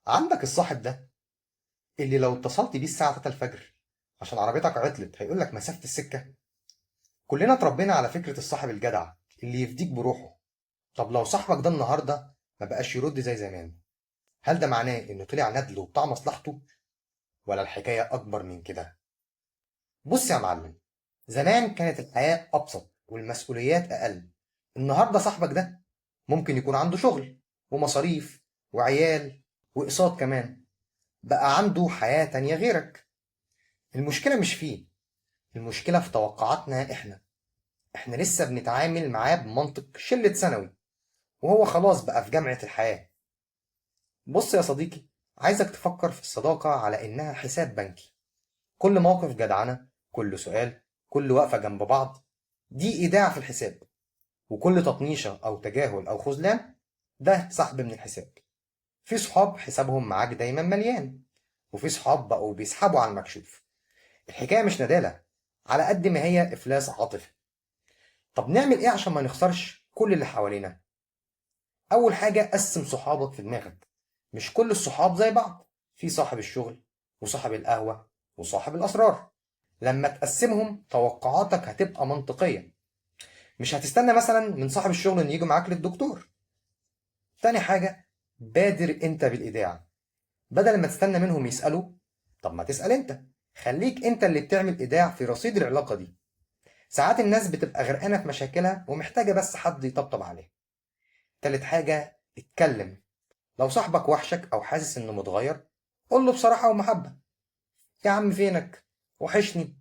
عندك الصاحب ده اللي لو اتصلت بيه الساعة 3 الفجر عشان عربيتك عطلت هيقولك مسافة السكة. كلنا اتربينا على فكرة الصاحب الجدع اللي يفديك بروحه. طب لو صاحبك ده النهاردة ما بقاش يرد زي زمان، هل ده معناه انه طلع ندل وبتاع مصلحته، ولا الحكاية أكبر من كده؟ بص يا معلم، زمان كانت الحياة أبسط والمسؤوليات أقل. النهاردة صاحبك ده ممكن يكون عنده شغل ومصاريف وعيال وإقساط كمان، بقى عنده حياة تانية غيرك. المشكلة مش فيه، المشكلة في توقعاتنا إحنا. إحنا لسه بنتعامل معاه بمنطق شلة ثانوي، وهو خلاص بقى في جامعة الحياة. بص يا صديقي، عايزك تفكر في الصداقة على إنها حساب بنكي. كل موقف جدعنة، كل سؤال، كل وقفة جنب بعض، دي إيداع في الحساب. وكل تطنيشة أو تجاهل أو خذلان ده سحب من الحساب. في صحاب حسابهم معاك دايما مليان، وفي صحاب بقوا بيسحبوا على المكشوف. الحكاية مش ندالة على قد ما هي إفلاس عاطفي. طب نعمل إيه عشان ما نخسرش كل اللي حوالينا؟ أول حاجة، قسم صحابك في دماغك. مش كل الصحاب زي بعض، في صاحب الشغل وصاحب القهوة وصاحب الأسرار. لما تقسمهم توقعاتك هتبقى منطقية، مش هتستنى مثلا من صاحب الشغل إنه يجي معاك للدكتور. تاني حاجة، بادر انت بالإيداع. بدل ما تستنى منهم يسألوا، طب ما تسأل انت. خليك انت اللي بتعمل إيداع في رصيد العلاقة دي. ساعات الناس بتبقى غرقانة في مشاكلها ومحتاجة بس حد يطبطب عليها. تالت حاجة، اتكلم. لو صاحبك وحشك أو حاسس إنه متغير، قول له بصراحة ومحبة، يا عم فينك، وحشني.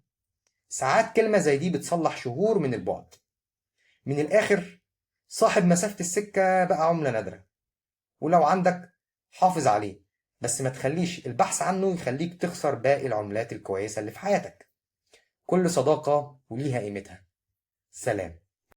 ساعات كلمة زي دي بتصلح شهور من البعد. من الآخر، صاحب مسافة السكة بقى عملة نادرة، ولو عندك حافظ عليه، بس ما تخليش البحث عنه يخليك تخسر باقي العملات الكويسة اللي في حياتك. كل صداقة وليها قيمتها. سلام.